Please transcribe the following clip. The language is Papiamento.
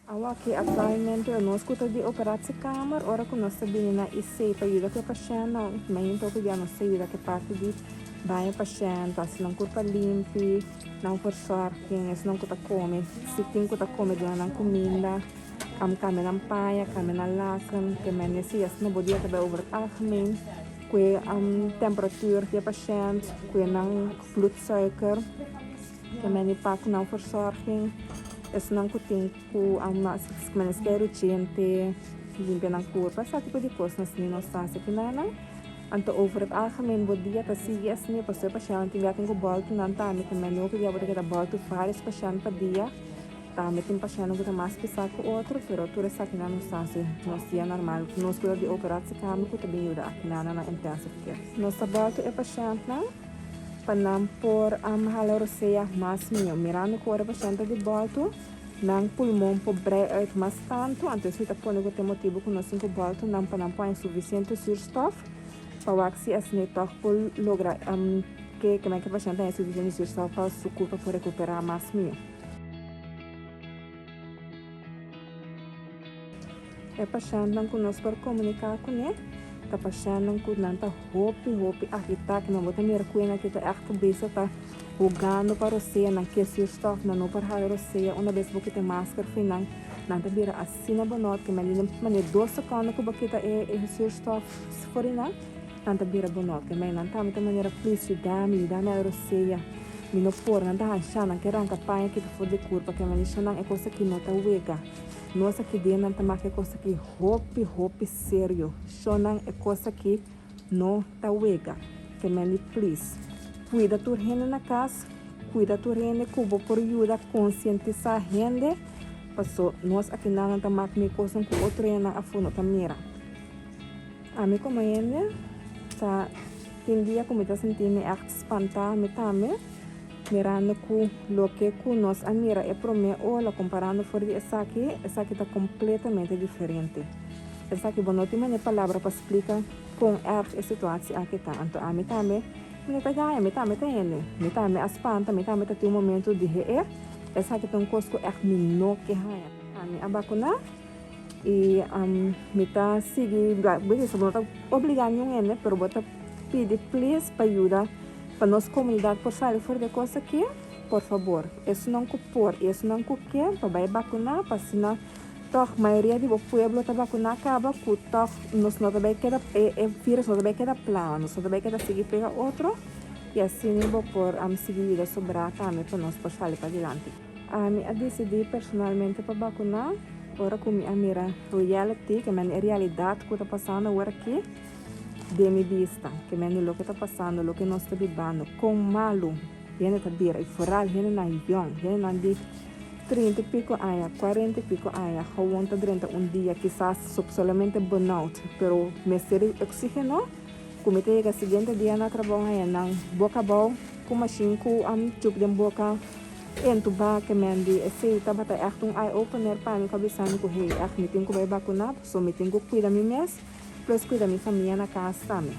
Awaki aktualmente nos ku ta di operatiekamer ora ku nos ta bini na IC pa yuda ku e pashèntnan, main toke bia nos ta yuda ku e parti di baña pashènt, hasi nan kurpa limpi, nan verzorging, esnan ku ta kome, si tin ku ta kome duna nan kuminda, kambia nan paña, kambia nan laken, ke mende si asina bo dia ta bai over het algemeen ku e temperatuur di e pashènt, ku e nan bloedsuiker. Ke meni pa ku nan verzorging, esnan ku tin ku meni skeru djente, limpia nan kurpa, esaki tipo di kosnan asina nos ta hasi ku nan. Anto over het algemeen bo dia ta sigui asina pasobra e pashèntnan tin bia tin ku bòltu nan tambe ke meni hopi bia bo ta keda bòltu vários pashènt pa dia. Tambe tin pashèntnan ku ta mas pisá ku otro pero tur esakinan nos ta hasi nos dia normal. Nos ku ta di operatiekamer ku ta bin yuda akinan na intensive care. Nos ta bòltu e pashèntnan. Pa nan por hala rosea mas mihó. Mirando ku ora pashènt ta di bòltu, nan pulmon por brei uit mas tantu, anto esei ta pone ku ta e motibu ku nos tin ku bòltu nan pa nan por haña sufisiente zuurstof pa wak si asina e tòg por logra ke ke pashènt ta haña sufisiente zuurstof pa su kurpa por rekuperá mas mihó. E pashèntnan ku nos por komuniká kuné ta pashèntnan ku nan ta hopi hopi agitá, ku nan bo ta mira ku nan ta ègt bezig ta hogando pa rosea, nan ke zuurstof, nan no por hala rosea. Una bes bo kita e masker fo'i nan, nan ta bira asina benòt ku manera dos sekondo ku bo kita e zuurstof for di nan, Nan ta bira bo no ke mei nan tambe ta manera please yuda mi yuda mi rosea mi no por nan ta hansha nan ke ranka paña kita for di kurpa ke mei nan e kos aki no ta wega nos aki den nan ta maka e kos aki hopi hopi serio shon nan e kos aki no ta wega ke mei di please kuida tur hende na kas kuida tur hende ku bo por yuda konsientisa hende paso nos aki nan nan ta mak mi kosnan ku otro hende nan afo no ta mira. Ami komo hende ta tin dia ku mi ta sinti mi ègt spantá mi tambe mirando ku loke ku nos a mira e promé ola komparando for di esaki, esaki ta kompletamente diferente. Esaki bo no tin manera palabra pa splika kon èrg e situasi aki ta. Anto ami tambe mi no ta gaña, mi tambe ta hende, mi tambe a spanta, mi tambe ta tin un momento di he-e esaki ta un kos ku ègt mi no ke haña. Ami a bakuná. I mi ta sigui bo bisa bo no ta obligá niun hende pero bo ta pidi please pa yuda pa nos komunidat por sali for di e kos aki por fabor esunnan ku por i esunnan ku ke pa bai bakuná pa asina tòg mayoria di bo pueblo ta bakuná kaba ku tòg nos no ta bai keda e virus no ta bai keda plama nos no ta bai keda sigui pega otro i asina bo por sigui yuda sobrá tambe pa nos por sali padilanti. Ami a disidí personalmente pa bakuná ora ku mi a mira reality, ke men e realidat ku ta pasando awor aki den mi bista, ke men di loke ta pasando, loke nos ta bibando, kon malu hende ta bira i foral hendenan yòn, hendenan di trinta i piko aña, kuarenta i piko aña, gewon ta drenta un dia kisas solamente burnout, pero mester di oxígeno. Ku mi ta yega siguiente dia na trabou haña nan boka abou ku mashin ku a chup den boka entubá ke men di esei tabata ègt un eye opener pa mi ku a bisa mi ku hey ègt mi tin ku bai bakuná pasobra mi tin ku kuida mi mes plus kuida mi famia na kas tambe.